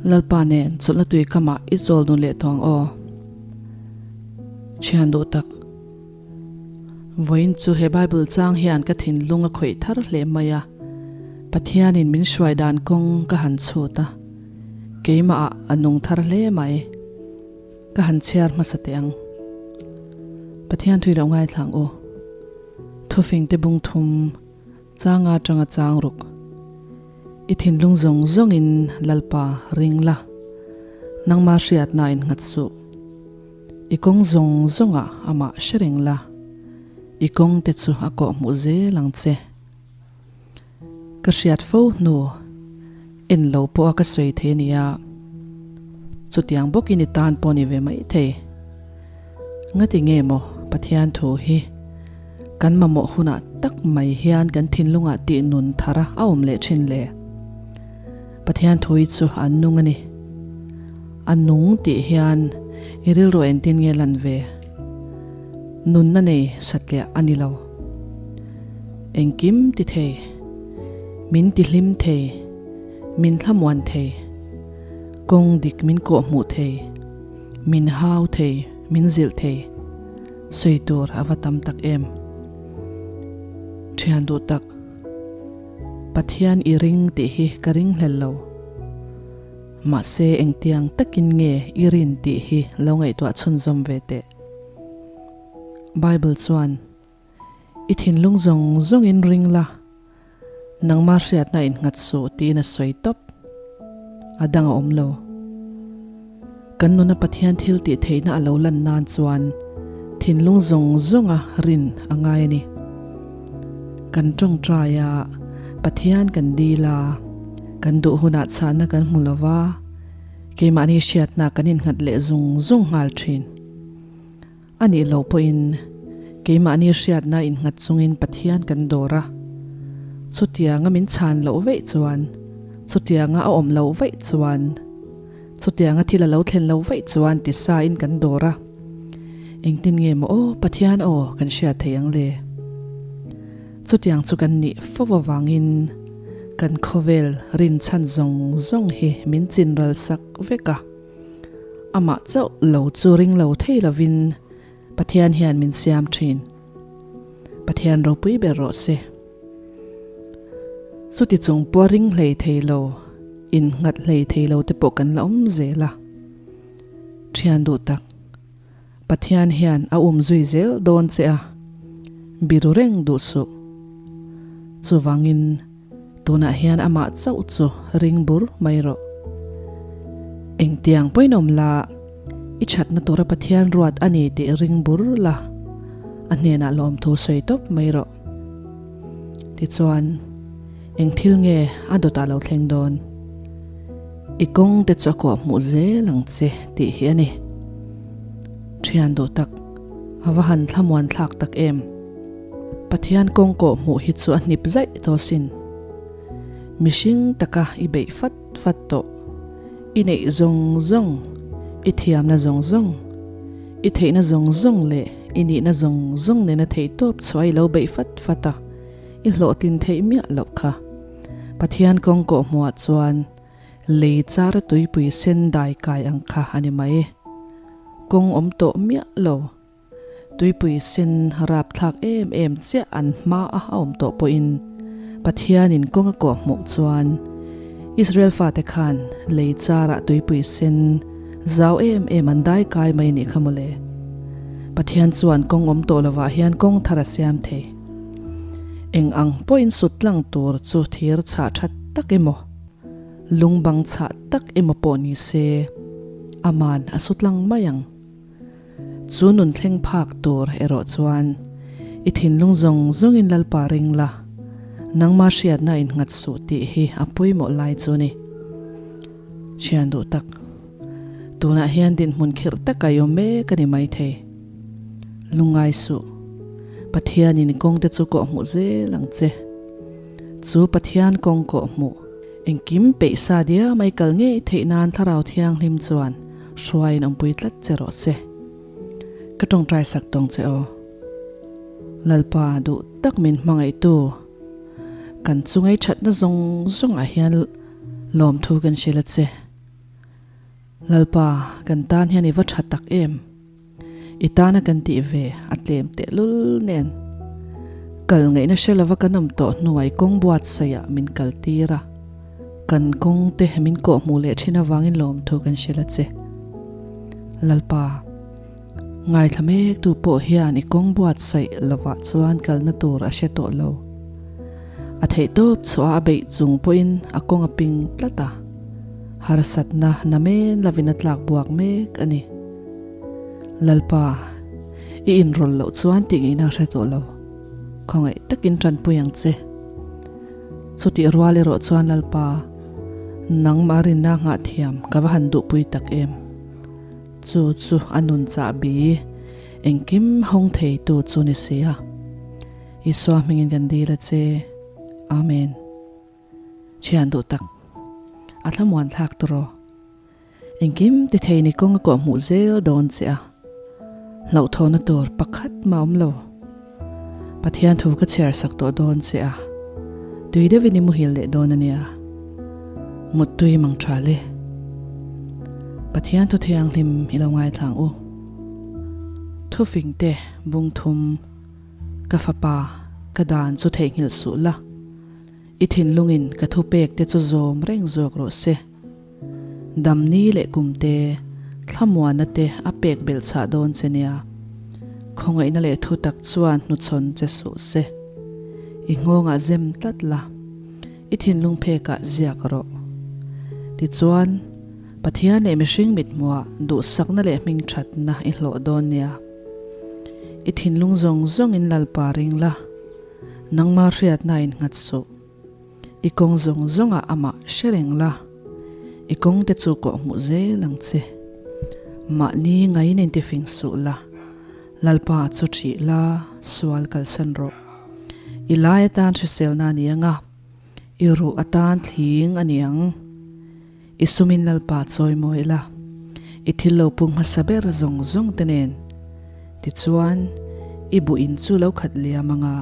Lalpa nen chawlhna tui kamah i chawl dun leh tawh ang aw. Thian duh tak. Vawiin chu he Bible chang hian ka thinlung a khawih thar hle mai a, Pathianin min hruai dan kawng ka han chhut a, keimahah a nung thar hle mai. Ka han chhiar hmasa teh ang. Pathian thui loh ngaithla ang u. Thufingte bung thum changa tanga chang ruk. I thinlung zawng zawngin Lalpa ring la, nangma hriatna in nghat suh. I kawng zawng zawngah amah hre reng la, i kawng te chu a kawh hmuh zel ang che. Ka hriat fo hnu en lo pawh a ka sawi thei ania, chutiang bawkin i tan pawh ni ve mai thei. Ngati nge maw Pathian thu hi kan mamawh hunah tak mai hian kan thinlungah tih nun thar a awm leh thin le? Pathian thu hi chu an nung a ni. A nung tih hian i rilru engtin nge lan ve? Nunna nei satliah a ni lo. Engkim ti thei, min ti hlim thei, min thlamuan thei, kawng dik min kawhhmuh thei, min hau thei, min zilh thei, sawi tur a va tam tak em. Thian duh tak, Pathian i ring tih hi ka ring hlel lo. Mahse engtiang takin nge i rin tih hi lo ngaihtuah chhunzawm ve teh. Bible chuan, I thinlung zawng zawngin ring la, nangma hriatna innghat suh tiin a sawi tawp. A dang a awm lo. Kan nuna Pathian thil tih theihna a lo lan nan chuan thinlung zawng zawnga rin a ngai a ni. Kan tawngtai a, Pathian kan dil a, kan duh hunah chhahna kan hmu lo va, keimahni hriatna kan innghat leh zung zung nghal thin. A nih loh pawhin keimahni hriatna innghat chungin Pathian kan dawr a, chutianga min chhan loh veih chuan, chutianga a awm loh vaih chuan, chutianga thil a lo thlen loh vaih chuan ti sain kan dawr a. Engtin nge maw aw Pathian aw kan hriat thei ang le? Chutiang chu kan nih fo avangin kan khawvel rinchhan zawng zawng hi min chinral sak vek a. Amah chauh lo chu ring lo thei lovin Pathian hian min siam thin. Pathian ropui ber rawh se. Chuti chung pawh ring hlei thei lo, innghat hlei thei lo te pawh kan la awm zel a. Thian duh tak, Pathian hian a um zui zel dawn che a, biru reng duh suh. Chuvangin tunah hian amah chauh chu ring bur mai rawh. Engtiang pawhin awm la, i thatna tura Pathian ruat a ni tih ring bur la, a hnenah lawmthu sawi tawp mai rawh. Tichuan, eng thil nge a dawtah lo thleng dawn? I kawng te chu a kuah hmuh zel ang che tih hi a ni. Thian duh tak, a va han thlamuan thlak tak em. Pathian kawng kawh hmuh hi chu a hnip zaih tawh sin. Mihring taka i beih fat fat tawh. I neih zawng zawng, i thiamna zawng zawng, i theihna zawng zawng leh i nihna zawng zawng nena theihtawp chhuah i lo beih fat fat a, i hlawhtlin theih miah loh kha. Pathian kawng kawh hmuah chuan lei chara tuipui sen dai kai ang kha a ni mai. Kawng awm tawh miah lo. Tuipui sen rap thlak em em chiah an hma a awm tawh pawhin Pathianin kawng a kawh hmuh chuan Israel fate khan lei chara tuipui sen zau em em an dai kai mai nih kha mawle. Pathian chuan kawng awm tawh lovah hian kawng thar a siam thei. Eng ang pawhin sut tlang tur chu thir chhah that tak emaw, lung bang chhah tak emaw pawh ni se, aman a su tlang mai ang. Chu nun thleng phak tur erawh chuan i thinlung zawng zawngin Lalpa ring la, nangma hriatna innghat suh tih hi a pawimawh lai chu ni. Thian duh tak, tunah hian dinhmun khirh taka i awm mek a ni maithei. Lungngai suh. Pathianin kawngte chu kawh hmuh zel ang che. Chu Pathian kawng kawh hmuh engkim peih sa dia mai kal ngei theih nan Thlarau Thianghlim chuan hruaiin awmpui tlat che rawh se. Ka tawngtai sak tawng che aw. Lalpa duh tak min hmangaihtu kan chungai thatna zawng zawngah hian lawmthu kan hrilh a che. Lalpa, kan tan hian i va tha tak em? I tana kan tih ve a tlem tehlul nen. Kal ngaihna hre lova kan awm tawh hnuah i kawng buatsaihah min kal tir a. Kan kawng te min kawh hmuh leh thin avangin lawmthu kan hrilh a che. Lalpa, ngaithla mek tu pawh hian i kawng buatsaih lovah chuan kalna tur a hre tawh lo. A theihtawp chhuah a beih chung pawhin a kawng a ping tlat a. Harsatna namen lovin a tlak buak mek a ni. Lalpa, i inrawlh loh chuan tih ngeihna a hre tawh lo. Khawngaih takin tanpui ang che. Chutih rual erawh chuan Lalpa, nangmah rinna nghah thiam ka va han duhpui tak em. Chu chu a nun chahbi engkim hawng theitu chu ni si a. Isua hmingin kan dil a che. Amen. Thian duh tak, a thlamuan thlak tawh. Engkim ti thei ni kawng a kawh hmuh zel dawn che a, hlauhthawhna tur pakhat mah awm lo. Pathian thu ka chhiar sak tawh dawn che a, tui deuhin i muhil leh dawn a nia. Muttui mang tha le. Pathian thu thianghlim i lo ngaithlang u. Thufing te bung thum ka fapa ka dan chu theihnghilh suh la, i thinlungin ka thupek te chu zawm reng zawk rawh se. Damni leh kumte, thlamuanna te a pek belh chhah dawn che nia. Khawngaihna leh thutak chuan hnuchhawn che suh se. I nghawngah zem tlat la, i thinlung phekah ziak rawh. Tichuan, Pathian leh mihring mithmuah duhsakna leh hmingthatna i hlawh dawn nia. I thinlung zawng zawngin Lalpa ring la, nangma hriatna innghat suh. I kawng zawng zawngah amah hre reng la, i kawng te chu kawh hmuh zel ang che. Mahni ngaiin intifing suh la, Lalpa chu ṭih la, sual kalsan rawh. I lai atan hriselna a ni ang a, i ruh atan thling a ni ang. I sumin Lalpa chawimawi la, i thil lo pung hmasa ber zawng zawng te nen. Tichuan, i buh in chu lo khat liam ang a,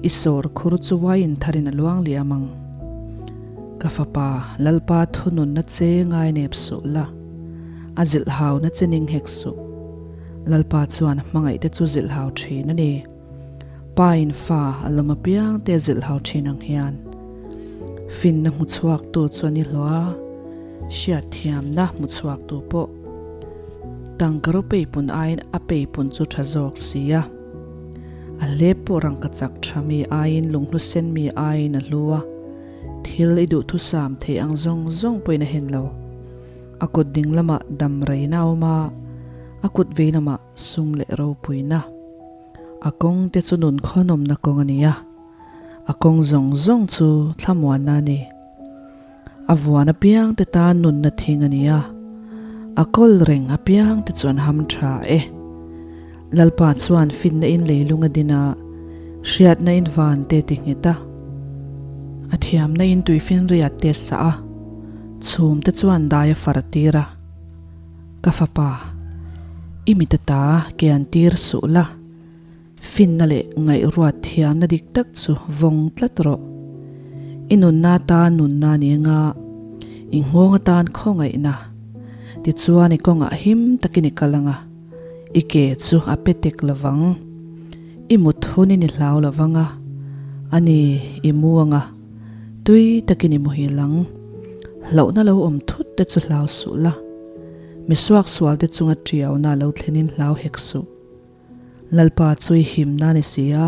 i sawr khur chu wine tharin a luang liam ang. Ka fapa, Lalpa thununna che ngai nep suh la, a zilhhauna che ning hek suh. Lalpa chuan a hmangaihte chu zilhhau thin a ni. Pa in fa a lawm apiang te zilh hau thin ang hian finna hmu chhuak tu chu an i hlawh a, hriat thiamna hmu chhuak tu pawh tangka ro peipun aiin a peipun chu tha zawk si a. A hlep pawh rangka chak tha mi aiin lunghlu sen mi aiin a hlu a, thil i duhthusam theih ang zawng zawng pawhin a hen lo. A kut ding lamah dam reina a awm a, a kut vei lamah sum leh ropuina. A kawng te chu nun khawnawmna kawng a ni a, a kawng zawng zawng chu thlamuanna a ni. A vuan apiang te tan nunna thing a ni a, a kawl reng apiang te chu an ham tha e. Lalpa chuan finna in leilung a din a, hriatna in van te ti nghet a, a thiamna in tuifinriat te sah a, chhum te chuan dai a far tir a. Ka fapa, i mit ata ke an tir suh la, finna leh ngaihruat thiamna dik tak chu vawng tlat rawh. I nunna atan nunna a ni anga, i nghawng atan khawngaihna. Tichuan i kawngah him takin i kal anga, i ke chu a pe tek lovang. I mut hunin i hlau lovang a, a ni, i mu anga. Tui takin i muhil ang. Hlauhna lo awm thut te chu hlau suh la. Mi suaksual te chunga tiauna lo thlenin hlau hek suh. Lalpa chu i himna ni si a,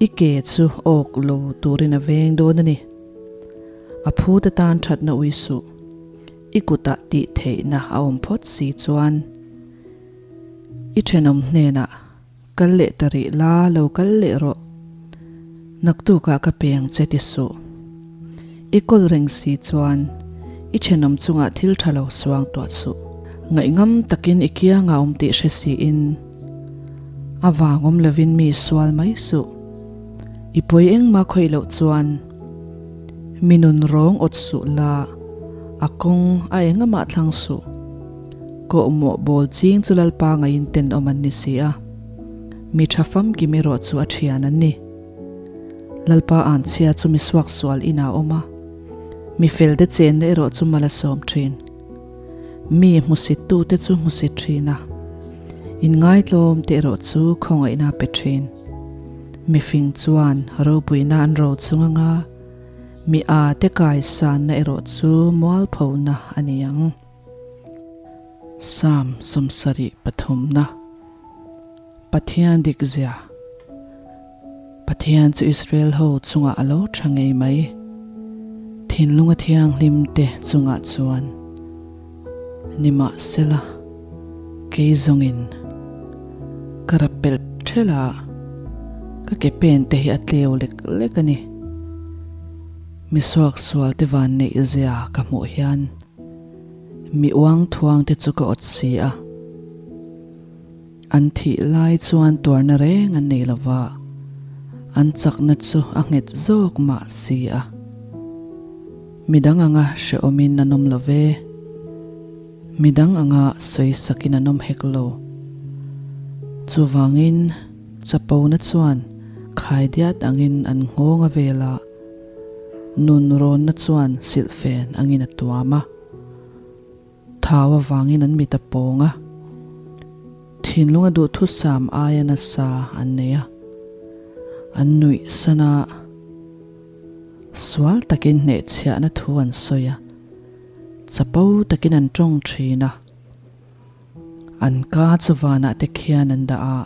i ke chu awk lo turin a veng dawn a ni. A phu te tan thatna ui suh. I kutah tih theihna a awm phawt si chuan i thenawm hnenah Kal leh ta rih la, lo kal leh rawh. Naktukah ka peng che ti suh. I kawl reng si chuan i thenawm chungah thil tha lo suang tuah suh. Ngaihngam takin i kiangah awm tih hre siin a vang awm lovin mi sual mai suh. I pawi engmah khawih loh chuan mi nun rawng awt suh la, a kawng a engamah thlang suh. Kawhmawh bawl ching chu Lalpa ngaiin tenawm an ni si a, mi tha famkim erawh chu a thian an ni. Lalpa anchhia chu mi suaksual inah a awm a, mi felte chenna erawh chu mal a sawm thin. Mi hmusittute chu hmusit thin a, inngaitlawmte erawh chu khawngaihna a pe thin. Mifing chuan ropuina an ro chung anga mi a te kaisanna erawh chu mualphona a ni ang. Psalm 73 na, Pathian dikzia. Pathian chu Israel ho chungah a lo tha ngei mai. Thinlunga thianghlim te chungah chuan nimahsela kei zawngin ka rap pelh thelh a, ka ke pen te hi a tleu lek lek a ni. Mi suaksual te van neih zia ka hmuh hian mi uang thuang te chu ka awt si a. An thih lai chuan tuarna reng an nei lova, an chakna chu a nghet zawk mah si a. Midang anga hrehawmin an awm lo ve, midang anga sawisakin an awm hek lo. Chuvangin chapona chuan khaidiat angin an nghawng a vel a, nun rawnna chuan silhfen angin a tuam a. Thau avangin an mit a pawng a, thinlunga duhthusam aia nasa an nei a, an nuih san a, sual takin hnehchhiahna thu an sawi a, chapo takin an tawng thin a, an ka chu vanah te khian an dah a,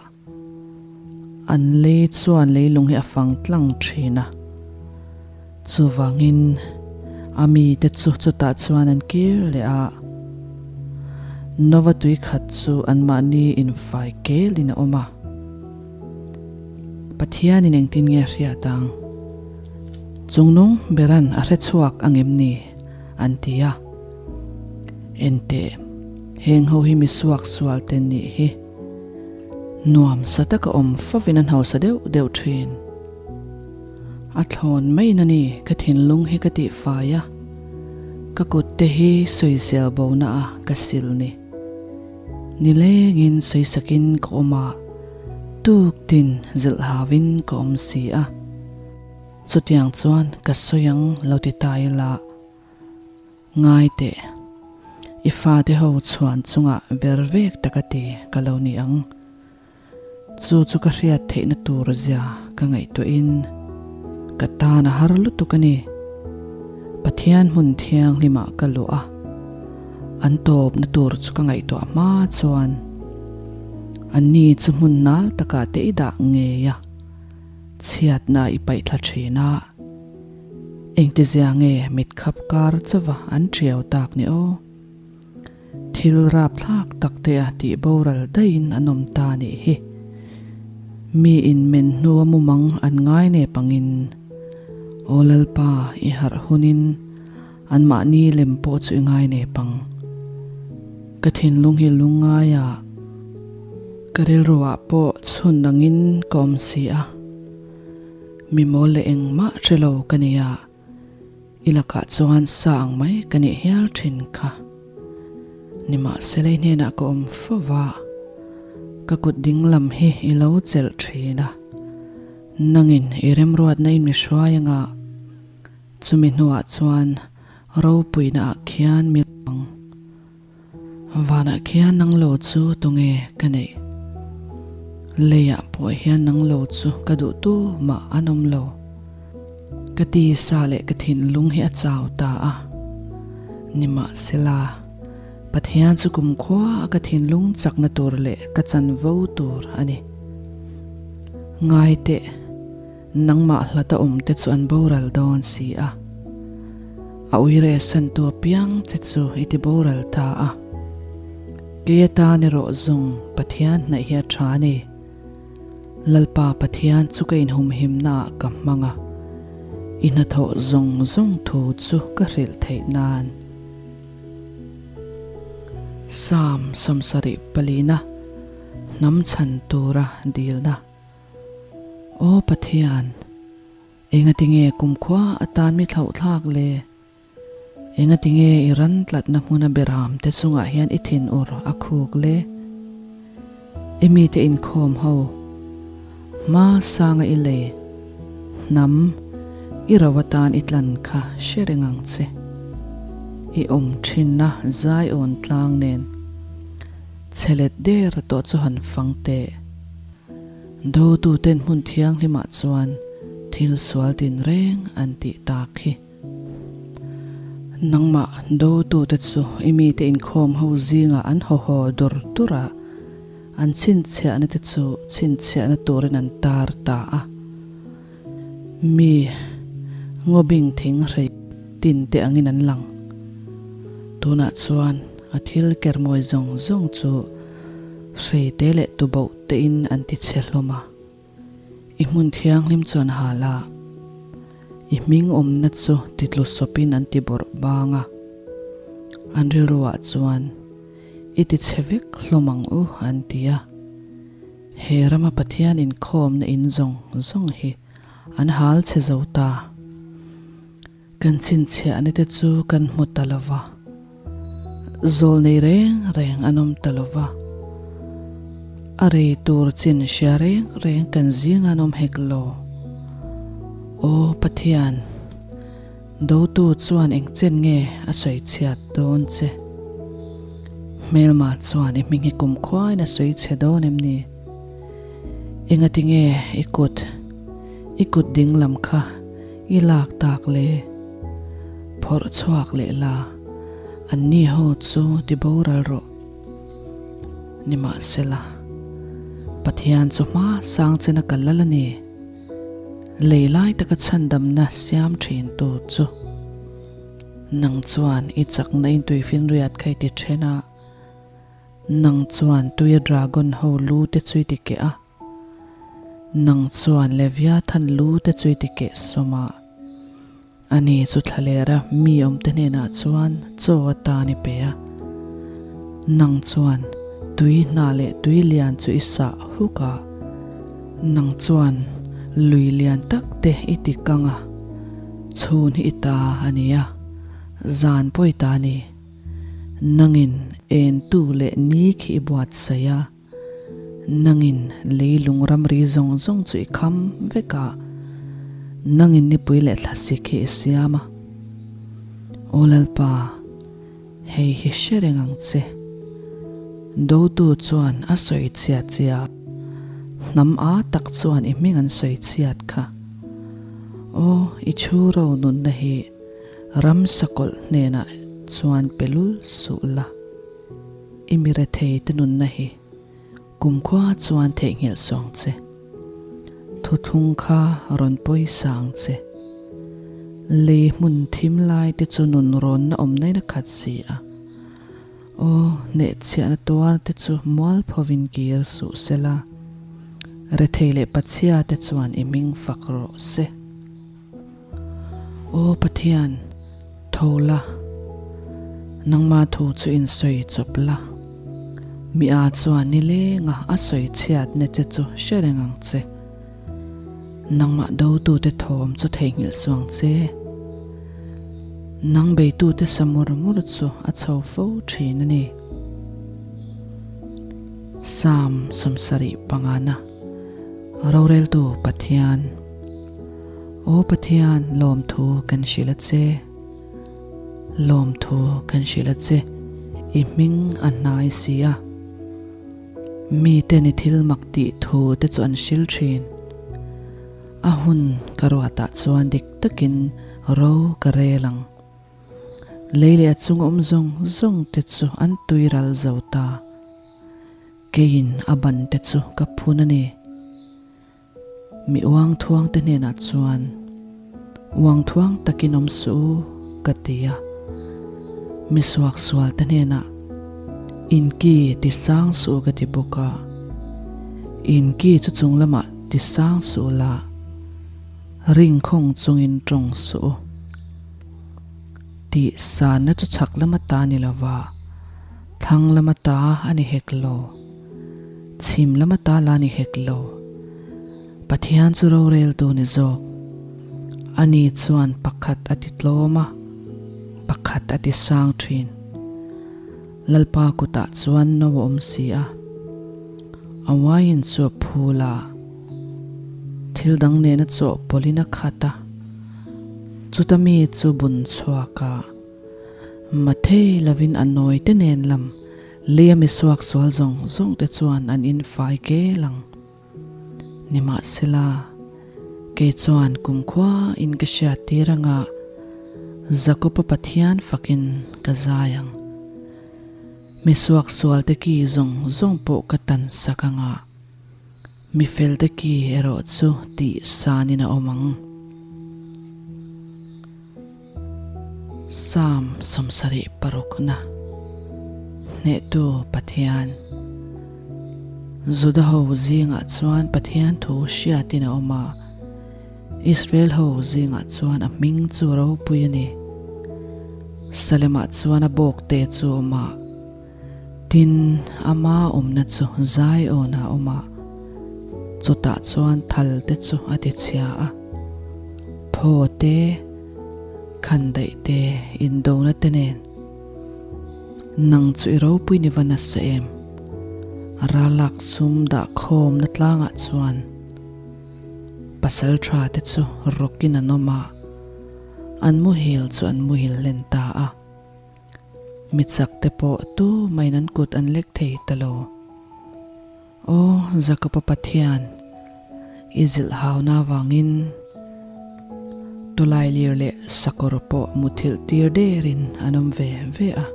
an lei chuan leilung hi a fang tlang thin a. Chuvangin a mite chu chutah chuan an kir leh a, Nova tui khat chu anmahni infai kelin a awm a. Pathianin engtin nge a hriat ang? Chungnung beran a hre chhuak ang em ni? an ti a. Enteh, heng ho hi mi suaksual te nih hi. Nuam sa taka awm fovin an hausa deuh deuh thin. A thlawn maiin a ni ka thinlung hi ka tihfai a, ka kut te hi sawisel bona a ka sil ni. Nilengin sawisakin ka awm a, tuktin zilh hauin ka awm si a. Chutiang chuan ka sawi ang lo ti ta ila. Ngai teh, i fate ho chhuan chungah ver vek taka ti ka lo ni ang. Chu chu ka hriat theihna tur zia ka ngaihtuahin ka tan a har lutuk a ni. Pathian hmun thianghlimah ka luh a, an tawpna tur chu ka ngaihtuah hma chuan anni chu hmun nal takah te i dah ngei a, chhiatna i paih thla thin a. Engtizia nge mitkhap kar chauva an ṭiau tak ni aw? Thil rapthlak tak te a tih boral daihin an awm ta nih hi. Mi in men hnua mumang an ngai nep angin, Aw Lalpa, i harh hunin anmahni lem pawh chu i ngai nep ang. Ka thinlung hi lungngai a, ka rilruah pawh chhun angin ka awm si a. Mi mawl leh engmah hre lo ka nia. I lakah chuan sa ang mai ka nih hial thin kha. Nimahsela i hnenah ka awm fo va, ka kut ding lam hi i lo chelh thin a. Nangin i remruatna in mi hruai anga, chumi hnuah chuan ropuina ah khian mi ang. Vanah khian nang lo chu tunge ka neih? Leiah pawh hian nang lo chu ka duh tu mah an awm lo. Ka tisa leh ka thinlung hi a chau ta a. Nimahsela, Pathian chu kumkhua a ka thinlung chakna tur leh ka chanvo tur a ni. Ngai teh. Nangmah hlata awmte chu an boral dawn si a, a uire santu apiang che chu i ti boral ta a. Kei atan erawh zawng Pathian hnaih hi a tha a ni. Lalpa Pathian chu ka inhumhimnaah ka hmang a, i hnathawh zawng zawng thu chu ka hrilh theih nan. Psalm 74 palina Hnam chhan tura dilna. Aw Pathian, engatinge kumkhua atan mi thlauhthlak le? Engatinge i ran tlatna hmuna beram te chungah hian i thinur a khuk le? I mite inkhawm ho, hma sanga i lei, hnam, i ro atan i tlan kha hre reng ang che. I awm thinna Zion tlang nen chhe let der tawh chu han fang teh. Dotuten hmun thianghlimah chuan thil sual tinreng an tih tak hi. Nangmah dotute chu i mite inkhawm ho zingah an haw haw dur dur a, an chhinchhiahna te chu chhinchhiahna turin an tar ta a. Mi ngawbing thing hrei tin te angin an lang. Tunah chuan a thil kermawi zawng zawng chu hrei te leh tuboh tein an ti chhe hlawm a. I hmun thianghlim chuan hal a, i hming awmna chu titlu sawpin an ti bawrh bang a. An rilruah chuan i ti chhe vek hlawm ang u an ti a. He rama Pathian inkhawmna in zawng zawng hi an hal chhe zo ta. Kan chhinchhiahna te chu kan hmu ta lo va, zawl nei reng reng an awm ta lo va, a rei tur chin hria reng reng kan zing an awm hek lo. Aw Pathian, Dotu chuan eng chen nge a sawi chhiat dawn che? Hmelma chuan i hming hi kumkhuain a sawi chhe dawn em ni? Engati nge i kut, i kut ding lam kha i lak tak le? Phawrh chhuak leh la, anni ho chu ti boral rawh. Nimahsela, Pathian chu hma sang chena kal lal a ni. Lei lai taka chhandamna siam thin tu chu nang chuan i chakna in tuifinriat kha i ti then a, nang chuan tuia dragon ho lu te chu i ti keh a, nang chuan Leviathan lu te chu i ti keh sawm a. Ani chu thlalera mi awmte hnenah chuan chaw atan i pe a, nang chuan tui hna leh tui lian chu i sah huk a, nang chuan lui lian tak te i ti kang a, chhun hi i ta a ni a, zan pawh i ta a ni. Nangin entu leh ni khi i buatsaih a. Nangin leilung ramri zawng zawng chu i kham vek a, nangin nipui leh thlasik hi i siam a. Aw Lalpa, hei hi hre reng ang che. Dotu chuan a sawi chhiat che a, hnam a tak chuan i hming an sawi chhiat kha. Aw, i chhu ro nunna hi ramsa kawlh hnenah chuan pe lul suh la. I mi rethei te nunna hi kumkhua chuan theihnghilh suang che. Thuthlung kha rawn pawi sang che. Lei hmun thim lai te chu nun rawnna awm nain a khat si a. Aw, hnehchhiahna tuar te chu mualphovin kir suh se la, rethei leh pachhia te chuan i hming fak rawh se. Aw Pathian, tho la, nangma thu chu insawi chawp la. Mi a chuan nilenga a sawi chhiatna che chu hre reng ang che. Nangmah dotute thawm chu theihnghilh suh ang che. Nang beitute sa mur mur chu a chho fo thin a ni. Psalm 75 Roreltu Pathian. Aw Pathian, lawmthu kan hrilh a che, lawmthu kan hrilh a che, i hming a hnai si a. Miten i thil mak tih thu te chu an hril thin. A hun ka ruatah chuan dik takin ro ka rel ang. Lei leh a chung awm zawng zawng te chu an tui ral zo ta. Keiin a ban te chu ka phun a ni. Mi uang thuang te hnenah chuan, Uang thuang takin awm suh u, ka ti a. Mi suaksual te hnenah, In ki ti sang suh u ka ti bawk a. In ki chu chung lamah ti sang suh la, ringkhawng chungin tawng suh u. Tih sanna chu chhak lama ta ni lova, thlang lama ta a ni hek lo. Chhim lama ta la ni hek lo. Pathian chu roreltu ni zawk. Ani chuan pakhat a ti tlawm a, pakhat a ti sang thin. Lalpa kutah chuan no a awm si a. A uaiin chu a phul a, thil dang nena chawhpawlhin a khat a. Chuta mi chu bun chhuak a. Mathei lovin a nawi te nen lam leia mi suak sual zawng zawng te chuan an in fai kel ang. Nimahsela, kei chuan kumkhua in ka hriat tir anga Jakob-a Pathian fakin ka zai ang. Mi suak sual te ki zawng zawng pawh ka tan sak anga mi fel te ki erawh chu tih sanin a awm ang. Psalm 76 na Hnehtu Pathian Juda ho zingah chuan Pathian thu hriatin a awm a, Israel ho zingah chuan a hming chu ropui a ni. Salemah chuan a bawkte chu a awm a, Tin, ama awmna chu Zion ah a awm a, chutah chuan thal te chu a ti chhia a, phaw te, khandaih te, indona te nen. Nang chu i ropui ni va nasa em? Ralak sum dah khawmna tlangah chuan pasal tha te chu rawkin an awm a, an muhil chu an muhil hlen ta a. Mi chak te pawh tu main an kut an lek thei ta lo. Aw Jakoba Pathian, i zilh hauna avangin tawlailir leh sakawr pawh muthilh tir derin an awm ve ve a.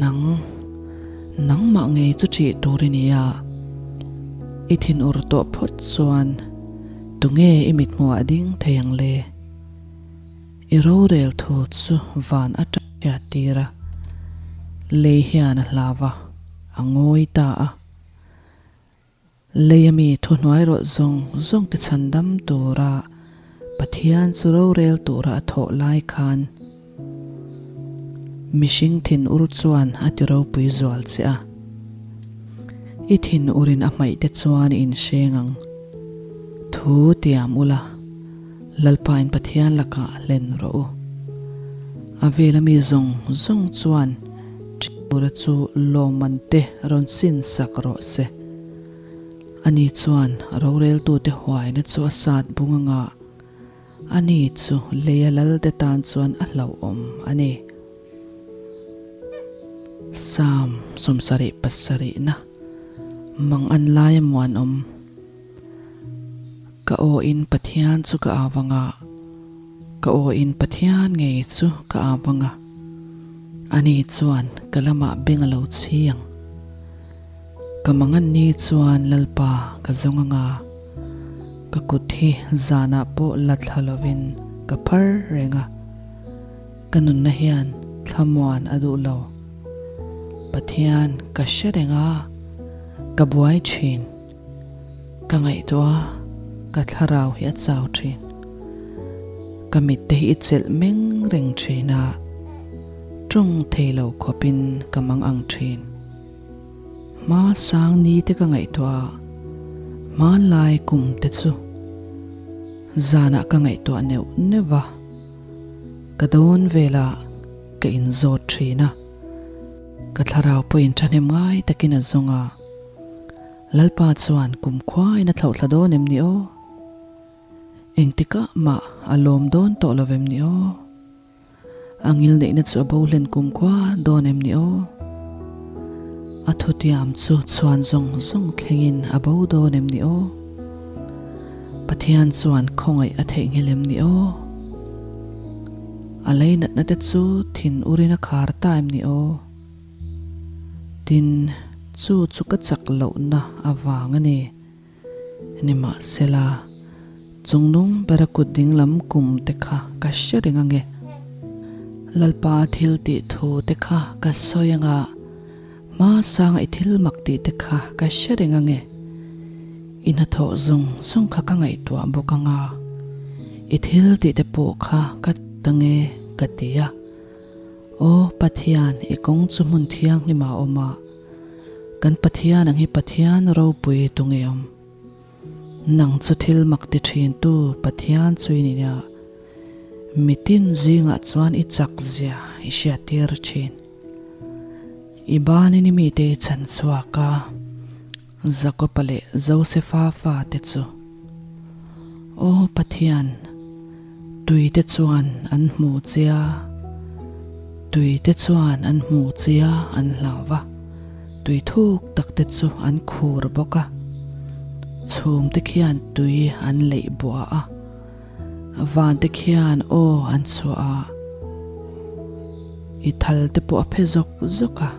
Nang, nangmah ngei chu ṭih tur i ni a, i thinur tawh phawt chuan tunge i mithmuhah ding thei ang le? I rorel thu chu van a ṭah tir a, lei hian a hlau a, a ngawi ta a. Lei a mi thuhnuai rawlh zawng zawng te chhandam tura Pathian chu rorel tura a thawh lai khan mihring thinur chuan a ti ropui zual che a. I thinurin a hmaih te chuan i inhreng ang. Thu tiam ula. Lalpain Pathian lakah hlen rawh u. A vela mi zawng zawng chuan Ṭiura chu lawmman te rawn sin sak rawh se. Ani chuan roreltute huaina chu a sat bung anga ani chu leia lalte tan chuan a hlauhawm a ni. Psalm 77 na Mang an laia muanawm. Ka aw in Pathian chu ka au anga, ka aw in Pathian ngei chu ka au anga, ani chuan ka lamah beng a lo chhi ang. Ka mangan ni chuan Lalpa ka zawng anga, ka kut hi zanah pawh la thla lovin ka phar reng a, ka nunna hian thlamuan a duh lo. Pathian ka hre reng a, ka buai thin. Ka ngaihtuah a, ka thlarau hi a chau thin. Ka mitte hi i chelh meng reng thin a, tawng thei lo khawpin ka mang ang thin. Hma sang ni te ka ngaihtuah a, hmanlai kum te chu zanah ka ngaihtuah neuh neuh va, ka dawn velah ka inzawt thin a, ka thlarau pawhin thahnem ngai takin a zawng a. Lalpa chuan kumkhuain a thlauhthla dawn em ni aw? Engtikah mah a lawm dawn tawh lo em ni aw? A ngilneihna chu a bo hlen kumkhua dawn em ni aw? A thutiam chu chhuan zawng zawng thlengin a bo dawn em ni aw? Pathian chuan khawngaih a theihnghilh em ni aw? A leinatna te chu thin urin a khar ta em ni aw? Tin, chu chu ka chak lohna avang a ni. Nimahsela, chungnung bera kut dinglam kum te kha ka hre reng ange. Lalpa thil tih thu te kha ka sawi anga, hmasanga i thil mak tih te kha ka hre reng ange. I hnathawh zawng zawng kha ka ngaihtuah bawk anga, i thil tih te pawh kha ka ta nge ka ti a. Aw Pathian, i kawng chu hmun thianghlim ah a awm a, kan Pathian ang hi Pathian ropui tu nge awm? Nang chu thil mak ti thin tu Pathian chu i ni a, mitin zingah chuan i chak zia i hriattir thin. I banin i mite i chhan chhuak a, Jakopa leh Josefa fate chu, Aw Pathian, tuite chuan an hmu che a. Tui te chuan an hmu chia an hlau va, tui thuk tak te chu an khur bawk a. Chhum te khian tui an leih buah a, van te khian aw an chhuah a, i thal te pawh a phe zawk zawk a.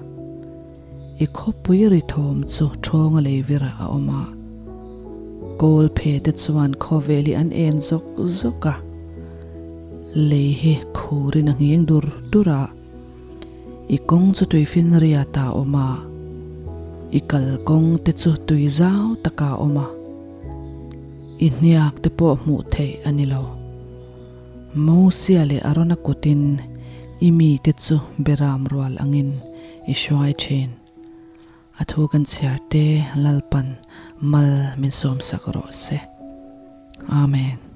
I khawpui ri thawm chu ṭhawnga lei vir a awm a, kawl phe te chuan khawvel hi an en zawk zawk a, lei hi khurin a nghing dur dur a, i kawng chu tuifinriat a awm a, i kalkawng te chu tui zau taka a awm a, i hniak te pawh hmuh theih a ni lo. Mosia leh Arona kutin i mite chu beram rual angin i hruai thin. A thu kan chhiar te Lalpan mal min sawmsak rawh se. Amen.